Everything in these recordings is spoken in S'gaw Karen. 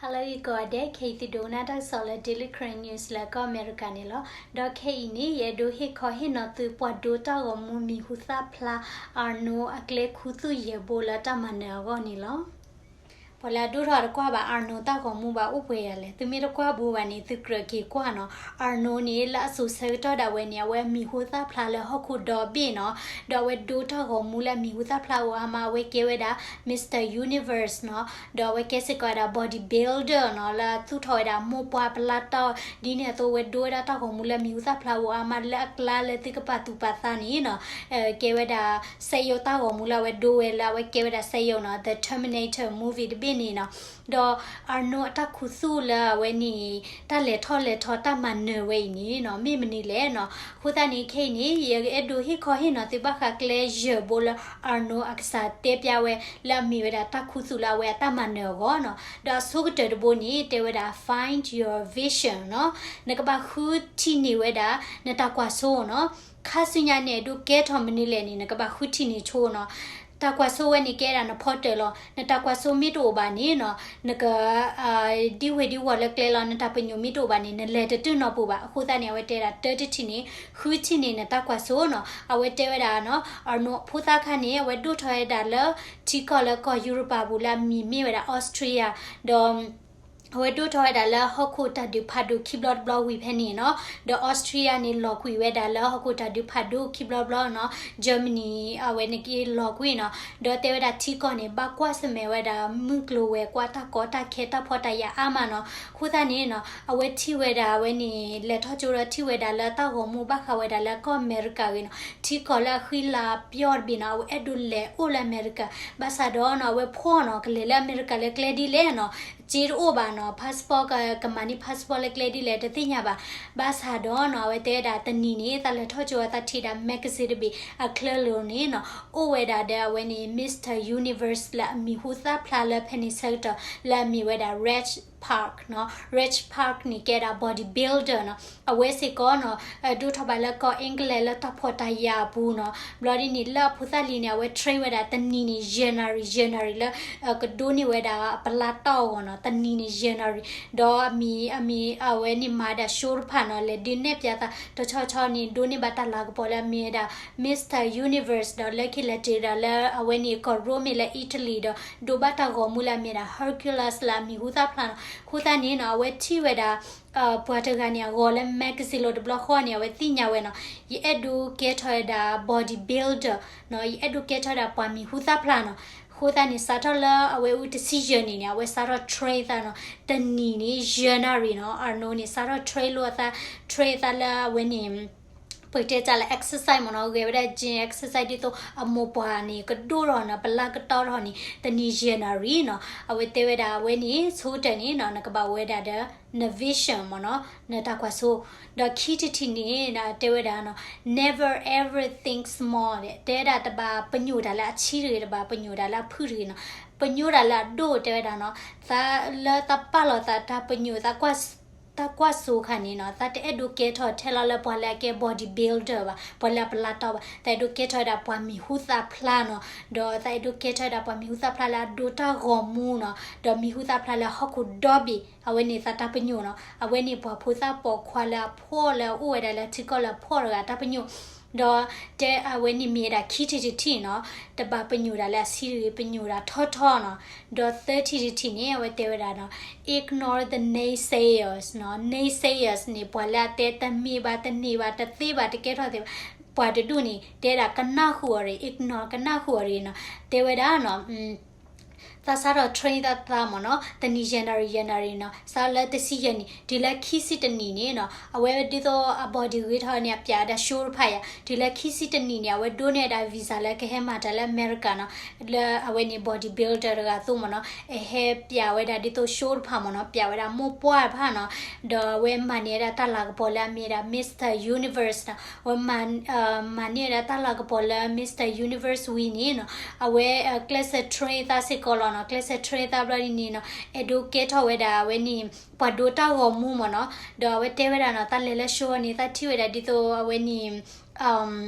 ဟါလၢအဂ့ၤကိးဂၤဒဲး, ခဲအံၤသုဒိကနၣ်တၢ်ကစီၣ်လၢ Daily Karen News လၢကီၢ်အမဲရကၤန့ၣ်လီၤ. ဒီးခဲအံၤန့ၣ် ယအဲၣ်ဒိးဟ့ၣ်ခီဟ့ၣ်နီၤသု ပှၤဒိတၢ်ဂီၤမူမံၤဟူသၣ်ဖျါ Arnold အကျဲခူသူၣ်ယဲၢ်ဘိလၢတၢ်မၤနၢၤအဂီၢ်န့ၣ်လီၤ. ပှၤလၢအဒိၣ်ထီၣ်တကွၢ်ဘၣ် Arnold တၢ်ဂီၤမူဘၣ်အိၣ်ပှဲၤယၤလဲၣ်. သုမ့ၢ်တကွၢ်ဘူးဘၣ်န့ၣ် သုကြၢးက့ၤကွၢ်နီၤ. Arnold န့ၣ် လၢအစိၤဆၢကတီၢ်ဒၣ်ဝဲန့ၣ် အဝဲအမံၤဟူသၣ်ဖျါလၢဟီၣ်ခိၣ်ဒီဘ့ၣ်နီၤ. ဒီးအဝဲဒိတၢ်ဂီၤမူလၢအမံၤဟူသၣ်ဖျါအိၣ်အါမး, အဝဲကဲဝဲဒၣ် Mister Universe နီၤ. ဒီးအဝဲကဲစ့ၢ်ကီးဝဲဒၣ် bodybuilder နီၤ, လၢအသူၣ်ထီၣ်ဝဲဒၣ်မိၢ်ပှၢ်ပလၢတီၢ်, ဒ်န့ၣ်အသိး အဝဲဒိဝဲဒၣ်တၢ်ဂီၤမူလၢအမံၤဟူသၣ်ဖျါအိၣ်အါမး လၢအကျါလၢသုကပာ်သူၣ်ပာ်သးန့ၣ်နီၤ. ကဲဝဲဒၣ် စက်ရုပ်တၢ်ဂီၤမူလၢအဝဲဒိဝဲလၢအဝဲကဲဝဲဒၣ်စက်ရုပ်နီၤ, The Terminator movie တဘ့ၣ်န့ၣ်နီၤ. ဒီး Arnold အတၢ်ခူသူၣ်လၢအဝဲန့ၣ် တၢ်လဲၤထီၣ်လဲၤထီတၢ်မၤနၢၤဝဲအံၤန့ၣ်နီၤ မ့ၢ်မနုၤလဲၣ်နီၤ. အဃိသတးန့ၣ် ခဲအံၤန့ၣ် ယအဲၣ်ဒိးဟ့ၣ်ခီဟ့ၣ်နီၤသုဘၣ်ဃးကျဲယဲၢ်ဘိလၢ Arnold အကစၢ်တဲပျၢ်ဝဲ လၢအမ့ၢ်ဝဲဒၣ်တၢ်ခူသူၣ်လၢအဝဲအတၢ်မၤနၢၤအဂီၢ်နီၤ. ဒီးအဆိကတၢၢ်တဘိန့ၣ် တဲဝဲဒၣ် Find your vision နီၤ, နကဘၣ်ဃုထံၣ်န့ၢ်ဝဲဒၣ် နတၢ်ကွၢ်စိနီၤ. ခါဆူညါနအဲၣ်ဒိးကဲထီၣ်မနုၤလဲၣ်န့ၣ် နကဘၣ်ဃုထံၣ်န့ၢ်ဆိနီၤ. တၢ်ကွၢ်စိဝဲန့ၣ်ကဲဒၣ်နဖီတၢၣ်လီၤ. နတၢ်ကွၢ်စိမ့ၢ်တအိၣ်ဘၣ်န့ၣ်နီၤ, နက ဒံဝ့ၤဒံဝီၤလၢကျဲလီၤ. နတၢ်ပညိၣ်မ့ၢ်တအိၣ်ဘၣ်န့ၣ် နလဲၤတတုၤနီၢ်ပူၤဘၣ်. အဃိသတးန့ၣ် အဝဲတဲဒၣ်တၢတထံၣ်န့ၣ် ဃုထံၣ်န့ၢ်နတၢ်ကွၢ်စိနီၤ. အဝဲတဲဝဲဒၣ်နီၤ Arnold ဖိသၣ်ခါန့ၣ် အဝဲဒိၣ်ထီၣ်ဝဲဒၣ်လၢ ထံကီၢ်လၢကီၢ်ယူရပၤပူၤလၢအမံၤမ့ၢ်ဝဲဒၣ် Austria ဒီး အဝဲဒိၣ်ထီၣ်ဝဲဒၣ်လၢဟီၣ်ခိၣ်တၢ်ဒုးဖးဒိၣ်ခံဘျီတဘျီဝံၤဖဲန့ၣ်နီၤ. ဒီး Austria န့ၣ်လီၤကွံာ်ဝဲဒၣ်လၢဟီၣ်ခိၣ်တၢ်ဒုးဖးဒိၣ်ခံဘျီတဘျီနီၤ. Germany အဝဲန့ၣ်က့လီၤကွံာ်နီၤ. ဒီးတဲဝဲဒၣ်ထံကီၢ်န့ၣ် ဘၣ်ကွၢ်ဆၢၣ်မဲာ်ဝဲဒၣ်မုၢ်ကျိၤဝဲၤကွာ် တၢ်ကီတၢ်ခဲ တၢ်ဖှီၣ်တၢ်ယာ်အါမးနီၤ. အဃိသတးန့ၣ်နီၤ အဝဲထံၣ်ဝဲဒၣ်အဝဲန့ၣ် လဲၤထီၣ်ကၠိဒီးထံၣ်ဝဲဒၣ်လၢတၢ်ဂီၤမူဘၣ်ဃးဝဲဒၣ်လၢကီၢ်အမဲရကၤဂ့ၤနီၤ ထံကီၢ်လၢအဃံလၤပျီတဘ့ၣ်နီၤ အဝဲအဲၣ်ဒိးလဲၤအိၣ်လၢအမဲရကၤ. ဘၣ်ဆၣ်ဒီးနီၤ အဝဲဖှီၣ်နီၤ ကလဲၤလၢအမဲရကၤလၢကျဲဒ်လဲၣ်နီၤ စ့တအိၣ်ဘၣ်နီၤ. Passport ကမၤန့ၢ် passport လၢကျဲဒ်လဲၣ်တသ့ၣ်ညါဘၣ်. ဘၣ်ဆၣ်ဒီးနီၤ အဝဲတဲဝဲဒၣ်တနံၤန့ၣ် သးလဲၤထီၣ်ကၠိအသးထံၣ်ဒၣ် magazine တဘ့ၣ်အချၢလိၤန့ၣ်နီၤ အိၣ်ဝဲဒၣ်ဒီးအဝဲန့ၣ် Mister Universe လၢအမံၤဟူသၣ်ဖျါလၢဖဲန့ၣ်ဆၢကတီၢ် လၢအမ့ၢ်ဝဲဒၣ် Reg Park နီၤ. Reg Park န့ၣ်ကဲဒၣ် bodybuilder နီၤ. အဝဲစ့ၢ်ကီးနီၤ ဒိၣ်ထီၣ်ဘၣ်လၢကီၢ် England လၢတၢ်ဖှီၣ်တၢ်ယာ်အပူၤနီၤ. ဘျီဒ်န့ၣ် လၢအဖိသၣ်လံၤန့ၣ် အဝဲ train ဝဲဒၣ်တနံၤန့ၣ် ယဲၢ်နၣ်ရံၣ် ယဲၢ်နၣ်ရံၣ်လၢ ကဒိးန့ၢ်ဝဲဒၣ်အပလၢတီၢ်အဂီၢ်နီၤ. တနံၤန့ၣ် ယဲၢ်နၣ်ရံၣ် ဒီးအမံၤ အမံၤ အဝဲန့ၣ်မၤဒၣ် show တဖၣ်နီၤ လဲၤဒုးနဲၣ်ပၠးသး တဆီဆီန့ၣ် ဒိးန့ၢ်ဘၣ်တၢ်လၤကပီၤလၢအမ့ၢ်ဝဲဒၣ် Mister Universe ဒီးလၢခံလဲၤတ့ၢ်ဒၣ်လၢအဝဲန့ၣ်ကီၢ်ရိမ့ၣ်လၢ Italy ဒီး ဒိးဘၣ်တၢ်ဂီၤမူလၢအမ့ၢ်ဒၣ် Hercules လၢအမံၤဟူသၣ်ဖျါနီၤ. အဃိသတးန့ၣ်နီၤ အဝဲထံၣ်ဝဲဒၣ် ပှၤတဂၤန့ၣ် အဂီၤလၢ magazine လိၤတဘျီဃီန့ၣ် အဝဲသ့ၣ်ညါဝဲနီၤ ယအဲၣ်ဒိးကဲထီၣ်ဝဲဒၣ် bodybuilder နီၤ, ယအဲၣ်ဒိးကဲထီၣ်ဝဲဒၣ်ပှၤမံၤဟူသၣ်ဖျါနီၤ. အဃိသတးန့ၣ် စးထီၣ်လၢအဝဲအိၣ်တဆံယဲၢ်နံၣ်န့ၣ် အဝဲစးထီၣ် train သးနီၤ, တနံၤန့ၣ် ယဲၢ်နၣ်ရံၣ်နီၤ. Arnold န့ၣ် စးထီၣ် train လိာ်အသး train အသးလၢအဝဲန့ၣ် ပတဲတၢ်လၢ exercise မ့ၢ်နီၤ, ဂဲၤဝဲဒၣ် gym exercise ဒ်သိးအမိၢ်ပှၢ်န့ၣ် ကဒိၣ်ထီၣ်နီၤ, ပလၢကတီၢ်ထီၣ်န့ၣ် တနံၤယဲၢ်နၣ်ရံၣ်နီၤ. အဝဲတဲဝဲဒၣ်အဝဲန့ၣ် ဆိကတၢၢ်န့ၣ်နီၤ နကဘၣ်အိၣ်ဝဲဒၣ်ဒီး န vision မ့ၢ်နီၤ, နတၢ်ကွၢ်စိ. ဒီးခံထံၣ်တထံၣ်န့ၣ် တဲဝဲဒၣ်နီၤ never ever think small တဲဝဲဒၣ်တဘၣ်ပညိၣ်တၢ်လၢအဆံးတဂ့ၤ, တဘၣ်ပညိၣ်တၢ်လၢအဖုၣ်တဂ့ၤနီၤ. ပညိၣ်တၢ်လၢအဒိၣ် တဲဝဲဒၣ်နီၤ, သးလၢသးပာ်လီၤသးတၢ်ပညိၣ် တၢ်ကွၢ်စိခါန့ၣ်နီၤ, သးတအဲၣ်ဒိးကဲထီၣ်ထဲလီၤလၢပှၤလၢအကဲ bodybuilder ဘၣ်, ပှၤလၢအပလၢတီၢ်ဘၣ်. သးအဲၣ်ဒိးကဲထီၣ်ဝဲဒၣ်ပှၤမံၤဟူသၣ်ဖျါနီၤ, ဒီးသးအဲၣ်ဒိးကဲထီၣ်ဝဲဒၣ်ပှၤမံၤဟူသၣ်ဖျါလၢအဒိတၢ်ဂီၤမူနီၤ, ဒီးမံၤဟူသၣ်ဖျါလၢဟီၣ်ခိၣ်ဒီဘ့ၣ်, အဝဲန့ၣ်သးတၢ်ပညိၣ်နီၤ. အဝဲန့ၣ်ပှၤဖိသၣ်ပိာ်ခွါလၢအဖှီၣ်လၢအအိၣ်ဝဲဒၣ်လၢထံကီၢ်လၢအဖှီၣ်တဂၤတၢ်ပညိၣ် ဒီးတဲအဝဲန့ၣ်မ့ၢ်ဝဲဒၣ်ခံထံၣ်တထံၣ်နီၤ, တဘၣ်ပညိၣ်ဒၣ်လၢအဆံးတဂ့ၤ, ပညိၣ်ဒၣ်ထီထီနီၤ. ဒီးသၢထံၣ်တထံၣ်န့ၣ် အဝဲတဲဝဲဒၣ်နီၤ, ignore the naysayers နီၤ. Naysayers န့ၣ် ပှၤလၢအတဲတမ့ၢ်ဘၣ်, တန့ၢ်ဘၣ်, တသ့ဘၣ်, တကဲထီၣ်သ့ဘၣ်, ပှၤတဒူၣ်န့ၣ် တဲဒၣ်ကနၣ်ဃုာ်အီၤတဂ့ၤ, ignore ကနၣ်ဃုာ်အီၤတဂ့ၤနီၤ. တဲဝဲဒၣ်နီၤ သးစးထီၣ် train သးသးမ့ၢ်နီၤ, တနံၤယဲၢ်နၣ်ရံၣ် ယဲၢ်နၣ်ရံၣ်နီၤ, စးလၢတဆံယဲၢ်နံၣ် တုၤလၢခံဆံတနံၣ်န့ၣ်နီၤ, အဝဲဒ်သိးအ body ဂ့ၤထီၣ်န့ၣ် အပျးဝဲဒၣ် show တဖၣ်ယါ, တုၤလၢခံဆံတနံၣ်န့ၣ် အဝဲဒိးန့ၢ်ဝဲဒၣ် visa လၢကဟဲမၤတၢ်လၢအမဲရကၤနီၤ, လၢအဝဲန့ၣ် bodybuilder တဂၤအသိးမ့ၢ်နီၤ, အဟဲပျးဝဲဒၣ်ဒ်သိး show တဖၣ်မ့ၢ်နီၤ, ပျးဝဲဒၣ်မိၢ်ပှၢ်တဖၣ်နီၤ, ဒီးအဝဲမၤန့ၢ်ဝဲဒၣ်တၢ်လၤကပီၤလၢအမ့ၢ်ဝဲဒၣ် Mister Universe နီၤ, အဝဲမၤ မၤန့ၢ်ဝဲဒၣ်တၢ်လၤကပီၤလၢ Mister Universe ဝံၤန့ၣ်နီၤ, အဝဲကျဲးစၢး train သးစ့ၢ်ကီးလီၤနီၤ, ကျဲးစၢး train သးဘျီဒ်န့ၣ်နီၤ, အဲၣ်ဒိးကဲထီၣ်ဝဲဒၣ်အဝဲန့ၣ် ပှၤဒိတၢ်ဂီၤမူမ့ၢ်နီၤ, ဒီးအဝဲတဲဝဲဒၣ်နီၤ, သးလဲၤလၢ show န့ၣ် သးထံၣ်ဝဲဒၣ်ဒ်သိးအဝဲန့ၣ်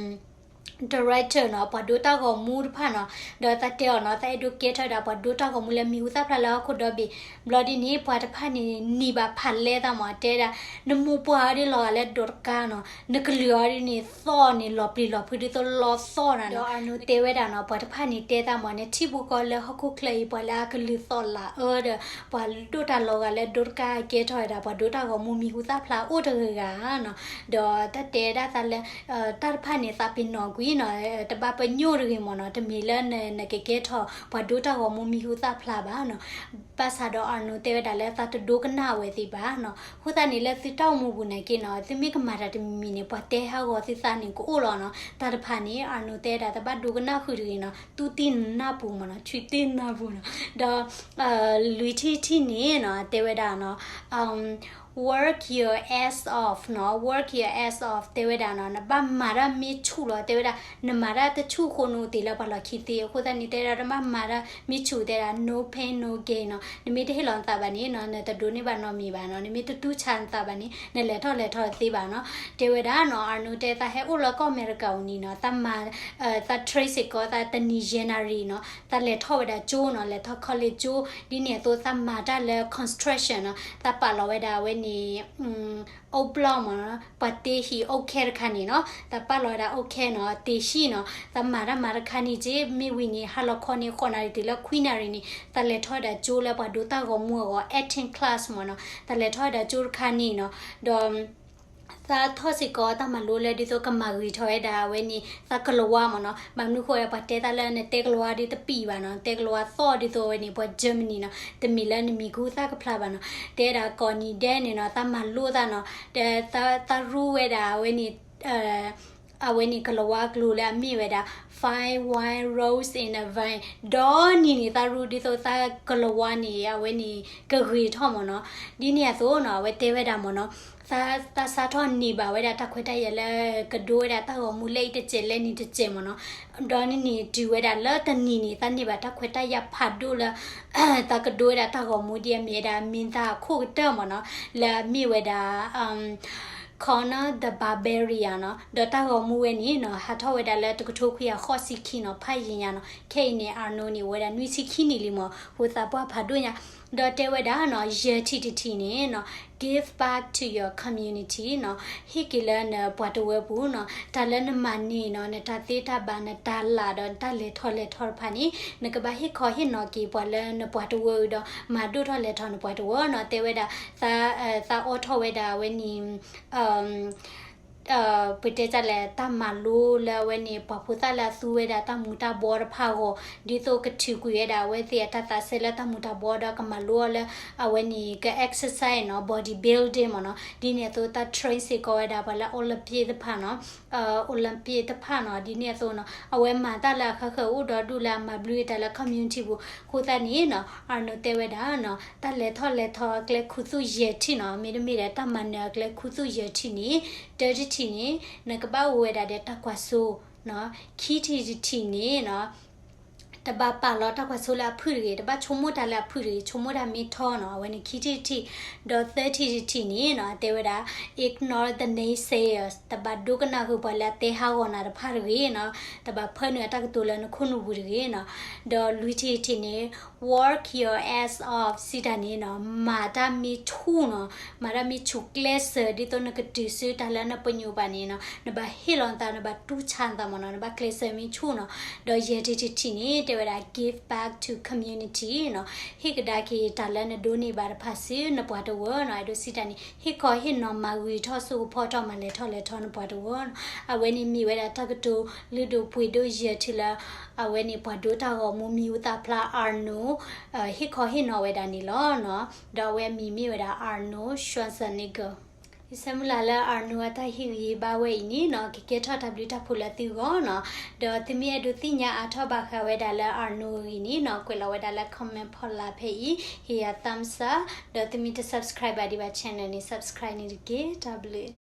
director နီၤ, ပှၤဒိတၢ်ဂီၤမူတဖၣ်နီၤ, ဒီးသးတဲအီၤနီၤ, သးအဲၣ်ဒိးကဲထီၣ်ဝဲဒၣ်ပှၤဒိတၢ်ဂီၤမူလၢမံၤဟူသၣ်ဖျါလၢဟီၣ်ခိၣ်ဒီဘ့ၣ်. ဘျီဒ်န့ၣ် ပှၤတဖၣ်န့ၣ် နံၤဘၣ်ဖးလဲသးမး, တဲဝဲဒၣ်, နမိၢ်ပှၢ်အီၤဒ်လီၤဂာ်လၢဒိးတကါနီၤ, နကလုၢ်အီၤဒ်န့ၣ် သီၣ်န့ၣ်လီၤပျံၤလီၤဖုးဒ်သိးလီသီၣ်နၤနီၤ. ဒီး Arnaud တဲဝဲဒၣ်နီၤ, ပှၤတဖၣ်န့ၣ်တဲသးမး, နထံၣ်ဘူးကီးလၢဟီၣ်ခိၣ်ချၢအံၤ ပှၤလၢအကလုၢ်သီၣ်လၢအၢဒီး ပှၤဒိၣ်တၢ်လီၤဂာ်လၢဒိတကါ ကဲထီၣ်ဝဲဒၣ်ပှၤဒိတၢ်ဂီၤမူမံၤဟူသၣ်ဖျါအိၣ်တဂၤဂၤနီၤ. ဒီးတၢ်တဲဒၣ်သးလၢ တၢ်တဖၣ်န့ၣ် သးပ့ၤနီၣ်ကွံာ်နီၤ, တဘၣ်ပညိၣ်တဂ့ၤမးနီၤ, တမ့ၢ်လၢနကကဲထီၣ်ပှၤဒိတၢ်ဂီၤမူမံၤဟူသၣ်ဖျါဘၣ်နီၤ. ဘၣ်ဆၣ်ဒီး Arnaud တဲဝဲဒၣ်လၢသးတဒိကနၣ်အဝဲသ့ၣ်ဘၣ်နီၤ. အဃိသတးန့ၣ် လၢသုတၢ်အိၣ်မူပူၤနာ်က့နီၤ, သုမ့ၢ်ကမၤတၢ်တမံၤမံၤန့ၣ် ပှၤတဲဟးဂီၤသုသးန့ၣ်ကအိၣ်လီၤနီၤ. တၢ်တဖၣ်န့ၣ် Arnaud တဲဒၣ် တဘၣ်ဒိကနၣ်ဃုာ်တဂ့ၤနီၤ, သူၣ်သ့ၣ်နၢ်ပူၤမးနီၤ, ထွံၣ်သ့ၣ်နၢ်ပူၤနီၤ. ဒီး လွံၢ်ထံၣ်တထံၣ်န့ၣ်နီၤ, တဲဝဲဒၣ်နီၤ, work your ass off နီၤ, work your ass off တဲဝဲဒၣ်နီၤ, နဘၣ်မၤတၢ်မ့ၢ်ဆူၣ်လီၤ. တဲဝဲဒၣ် နမၤတၢ်တဆူၣ်အဃိ နအိၣ်တ့ၢ်လၢပှၤလီၢ်ခံသ့. အဃိသတးန့ၣ် တဲဒၣ် နဘၣ်မၤတၢ်မ့ၢ်ဆူၣ် တဲဒၣ် no pain no gain နီၤ. နမ့ၢ်တဟ့ၣ်လီၤနသးဘၣ်န့ၣ်နီၤ, နတဒိးန့ၢ်ဘၣ်နီတမံၤဘၣ်နီၤ. နမ့ၢ်တတူၢ်ဆါနသးဘၣ်န့ၣ် နလဲၤထီၣ်လဲၤထီသ့ဘၣ်နီၤ. တဲဝဲဒၣ်နီၤ, Arnaud တဲ သးဟဲအိၣ်လၢကီၢ်အမဲရကၤအံၤန့ၣ်နီၤ, သးမၤ သး train စ့ၢ်ကီးသးတနံၤယဲၢ်နၣ်ရံၣ်နီၤ, သးလဲၤထီၣ်ဝဲဒၣ်ကၠိနီၤ, လဲၤထီၣ် college ကၠိ. ဒ်န့ၣ်အသိး သးမၤတၢ်လၢ construction နီၤ, သးပာ်လီၤဝဲဒၣ်အဝဲန့ၣ် အိၣ်ဘျီၣ်မးနီၤ, ပှၤတ့ဟံၣ်အိၣ်ခဲတခါန့ၣ်နီၤ, သးပာ်လီၤဝဲဒၣ်အိၣ်ခဲနီၤ, တ့ဟံၣ်နီၤ, သးမၤတၢ်မၤတခါန့ၣ်က့ မ့ၢ်ဝံၤန့ၣ် ဟါလီၤခီန့ၣ် ဃိးနၣ်ရံၣ်တုၤလၢခွံနၣ်ရံၣ်န့ၣ် သးလဲၤထီၣ်ဝဲဒၣ်ကၠိလၢပှၤဒိတၢ်ဂီၤမူအဂီၢ် acting class မးနီၤ, သးလဲၤထီၣ်ဝဲဒၣ်ကၠိတခါန့ၣ်နီၤ, ဒီး သးထီၣ်စ့ၢ်ကီးတၢ်မၤလိလၢဒ်သိးကမၤဂ့ၤထီၣ်ဝဲဒၣ်အဝဲန့ၣ် သးကလၤဝါမးနီၤ. ဘၣ်မနုၤဃိ ပှၤတဲသးလၢနတဲကလၤဝါဒ်တပံာ်ဘၣ်နီၤ, နတဲကလၤဝါသီၣ်ဒ်သိးအဝဲန့ၣ် ပှၤ Germany နီၤ, တမ့ၢ်လၢနမံၤကဟူသၣ်ကဖျါဘၣ်နီၤ. တဲဒၣ်ကိးနံၤဒဲးန့ၣ်နီၤ, သးမၤလိသးနီၤ, ဒီးသးရူဝဲဒၣ်အဝဲန့ၣ် အဝဲန့ၣ်ကလၤဝါကျိၤလၢအမ့ၢ်ဝဲဒၣ် five white roses in a vine, ဒီနံၤန့ၣ် သးရူဒ်သိးသးကလၤဝါန့ၣ် အဝဲန့ၣ်ကဂ့ၤထီၣ်မးနီၤ. ဒ်န့ၣ်အသိးနီၤ အဝဲတဲဝဲဒၣ်မးနီၤ, သး သးစးထီၣ်န့ၢ်ဘၣ်ဝဲဒၣ်တၢ်ခွဲးတၢ်ယာ်လၢကဒိဝဲဒၣ်တၢ်ဂီၤမူလၢအံၤတစဲးလၢန့ၣ်တစဲးမးနီၤ. ဒီးန့ၣ်န့ၣ်တုၤဝဲဒၣ်လၢတနံၤန့ၣ် သးန့ၢ်ဘၣ်တၢ်ခွဲးတၢ်ယာ်ဖးဒိၣ်လၢ သးကဒိဝဲဒၣ်တၢ်ဂီၤမူဒ်အမ့ၢ်ဝဲဒၣ် မ့ၢ်သးအခိၣ်ကတၢၢ်မးနီၤ, လၢအမ့ၢ်ဝဲဒၣ် Conan the Barbarian နီၤ. ဒီးတၢ်ဂီၤမူဝဲန့ၣ်နီၤ ဟးထီၣ်ဝဲဒၣ်လၢတကထိခွံကယၤဃိးဆံခံနီၤ, ဖးယံာ်ညါနီၤ. ခဲအံၤန့ၣ် Arnaud န့ၣ် အိၣ်ဝဲဒၣ်နွံဆံခံနံၣ်လံမး, ဃိသးပှၢ်ဖးဒိၣ်ညါ. ဒီးတဲဝဲဒၣ်နီၤ, ယဲၢ်ထံၣ်တထံၣ်န့ၣ်နီၤ, give back to your community နီၤ, ဟ့ၣ်က့ၤလၢနပှၤတဝၢပူၤနီၤ. တၢ်လၢနမၤန့ၢ်နီၤ, နတၢ်သ့တၢ်ဘၣ်, နတၢ်လၢ်ဒီးနတၢ်လဲၤထီၣ်လဲၤထီတဖၣ်န့ၣ် နကဘၣ်ဟ့ၣ်ခီဟ့ၣ်နီၤက့ၤပှၤလၢနပှၤတဝၢအံၤဒီး မၤဒိၣ်ထီၣ်လဲၤထီၣ်နပှၤတဝၢနီၤ. တဲဝဲဒၣ် သး သးအိးထီၣ်ဝဲဒၣ်အဝဲန့ၣ် ပတဲတၢ်လဲၣ် တၢ်မၤလိလၢအဝဲန့ၣ် ပှၤဖိသၣ်လၢအသူဝဲဒၣ်တၢ်မူၤတၢ်ဘှီတဖၣ်အဂီၢ်, ဒ်သိးကထုးကွံာ်ဝဲဒၣ်အဝဲသ့ၣ်အတၢ်သးစဲလၢတၢ်မူၤတၢ်ဘှီဒီးကမၤလိအီၤလၢ အဝဲန့ၣ် က exercise နီၤ, body building မ့ၢ်နီၤ. ဒ်န့ၣ်အသိးတၢ် train စ့ၢ်ကီးဝဲဒၣ်ပှၤလၢ Olympic တဖၣ်နီၤ, Olympic တဖၣ်နီၤ. ဒ်န့ၣ်အသိးနီၤ အဝဲမၤတၢ်လၢအဃၣ်ဃၢၤအိၣ်ဒီးဒူၣ်လၢအမၤဘျုးတၢ်လၢ community ပူၤ. အဃိသတးန့ၣ်နီၤ Arnaud တဲဝဲဒၣ်နီၤ, တၢ်လဲၤထီၣ်လဲၤထီအကျဲခူသူၣ်ယဲၢ်ထံၣ်နီၤ, မ့တမ့ၢ်ဒီးတၢ်မၤနၢၤအကျဲခူသူၣ်ယဲၢ်ထံၣ်န့ၣ်, တၢတထံၣ်န့ၣ် နကဘၣ်အိၣ်ဝဲဒၣ်ဒီးတၢ်ကွၢ်စိ, ခံထံၣ်တထံၣ်န့ၣ်နီၤ တဘၣ်ပာ်လီၤတၢ်ကွၢ်စိလၢအဖုၣ်တဂ့ၤ, တဘၣ်ဆိကမိၣ်တၢ်လၢအဖုၣ်တဂ့ၤ, ဆိကမိၣ်တၢ်မ့ၢ်ထီနီၤ, အဝဲန့ၣ်ခံထံၣ်တထံၣ်. ဒီးသၢထံၣ်တထံၣ်န့ၣ်နီၤ တဲဝဲဒၣ် ignore the naysayers, တဘၣ်ဒိကနၣ်ဃုာ်ပှၤလၢအတဲဟးဂီၤနၤတဖၣ်တဂ့ၤနီၤ, တဘၣ်ဖၢနုာ်အတၢ်ကတိၤလၢနခိၣ်နူာ်ပူၤတဂ့ၤနီၤ. ဒီးလွံၢ်ထံၣ်တထံၣ်န့ၣ် work your ass off စံးတၢ်န့ၣ်နီၤ မၤတၢ်မ့ၢ်ဆူၣ်နီၤ, မၤတၢ်မ့ၢ်ဆူၣ်ကျဲးစၢး ဒ်သိးနကတုၤဆူတၢ်လၢနပညိၣ်ဘၣ်န့ၣ်နီၤ, နဘၣ်ဟ့ၣ်လီၤနသး, နဘၣ်တူၢ်ဆါနသးမ့ၢ်နီၤ, နဘၣ်ကျဲးစၢးမ့ၢ်ဆူၣ်နီၤ. ဒီးယဲၢ်ထံၣ်တထံၣ်န့ၣ် တဲဝဲဒၣ် give back to community နီၤ, ဟ့ၣ်ကဒါက့ၤတၢ်လၢနဒိးန့ၢ်ဘၣ်တဖၣ်ဆူနပှၤတဝၢနီၤ. အဲၣ်ဒိးစံးတၢ်န့ၣ် ဟ့ၣ်ခီဟ့ၣ်နီၤ မၤဂ့ၤထီၣ် စိကဖီထီၣ် မၤလဲၤထီၣ်လဲၤထီၣ်နပှၤတဝၢနီၤ. အဝဲန့ၣ်မ့ၢ်ဝဲဒၣ်တၢ်ကတိၤလုၢ်ဒိၣ်ပှ့ၤဒိၣ်ယဲၢ်ထံၣ်လၢ အဝဲန့ၣ်ပှၤဒိတၢ်ဂီၤမူမံၤဟူသၣ်ဖျါ Arnaud ဟ့ၣ်ခီဟ့ၣ်နီၤဝဲဒၣ်န့ၣ်လီၤနီၤ. ဒီးအဝဲအမံၤမ့ၢ်ဝဲဒၣ် Arnaud Schwarzenegger. ယဆၢမုၢ်လၢ်လၢ Arnaud အတၢ်ဟ့ၣ်ဂံၢ်ဟ့ၣ်ဘါဝဲအံၤန့ၣ်နီၤ ကကဲထီၣ်တၢ်ဘျုးတၢ်ဖှိၣ်လၢသုဂီၢ်နီၤ. ဒီးသုမ့ၢ်အဲၣ်ဒိးသ့ၣ်ညါအါထီၣ်ဘၣ်ဃးဝဲဒၣ်လၢ Arnaud အဂ့ၢ်န့ၣ်နီၤ ကွဲးလီၤဝဲဒၣ်လၢ comment ဖီလာ်ဖဲအံၤ, ဟ့ၣ်ယၤ thumbs up, ဒီးသုမ့ၢ်တ subscribe ဘၣ်ဒံးဘၣ် channel န့ၣ် subscribe န့ၣ်တက့ၢ်. တၢ်ဘျုး